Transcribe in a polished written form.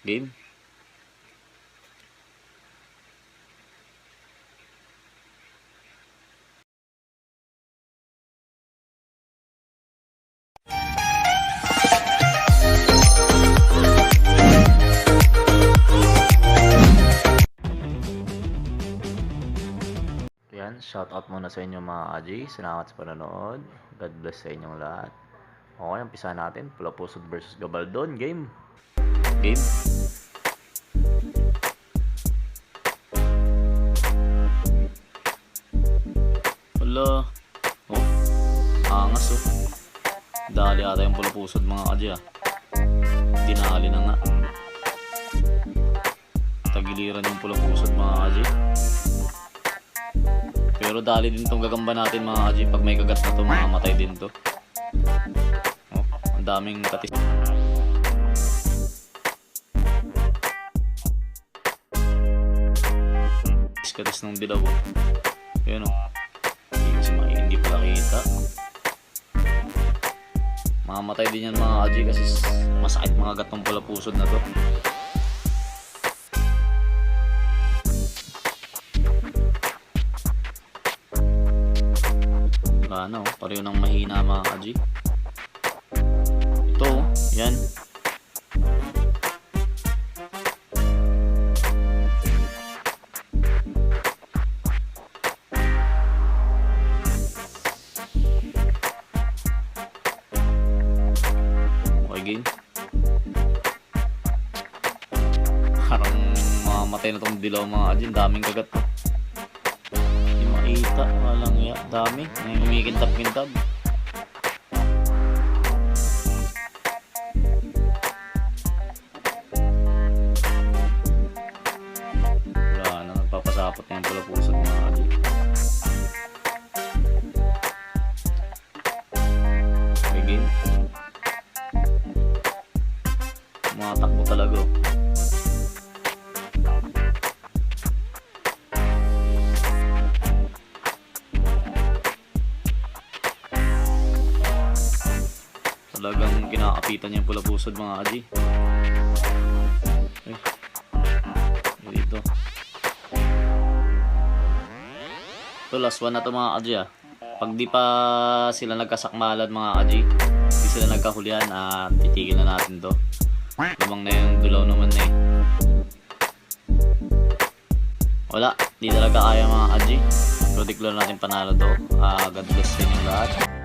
Game. Yan, shout out muna sa inyo, mga ka-G. Salamat sa panonood. God bless sa inyong lahat. Okay, umpisa natin. Pula Pusod versus Gabaldon. Game. Game. Wala. Oh. Angas oh. Dali ata yung pula pusod, mga ka-G, ah. Dinali na nga. Tagiliran yung pula pusod, mga ka-G. Pero dali din tong gagamba natin, mga ka-G. Pag may kagat na to, mamamatay din to. Oh, ang daming katis. Katis ng dilaw. Oh. Ayun oh. Hindi kasi hindi pala kita. Mamamatay din yan, mga ka-G, kasi masakit mga gatong pula pusod na to. Wala na oh. Pareho ng mahina, mga ka-G. Ito oh. Yan. Okay, game. Parang mamamatay na tong dilaw, mga ka-G. Ang daming kagat to. Hindi makita. Walang ya. Dami. May kumikintab-kintab. Wala na. Nagpapasapot na yung pula pusod, mga ka-G. Okay, game. Mga takbo talaga oh. Talagang kinakapitan niya yung pula pusod, mga ka-G. Ay. Dito. Ito, last one na to, mga ka-G, ah. Pag di pa sila nagkasakmalad, mga ka-G, di sila nagkahulihan at titigil na natin to. Lamang na yung dulaw naman na eh. Wala, di talaga kaya, mga ka-G. So declare natin panalo to. Ah, God bless sa inyong lahat.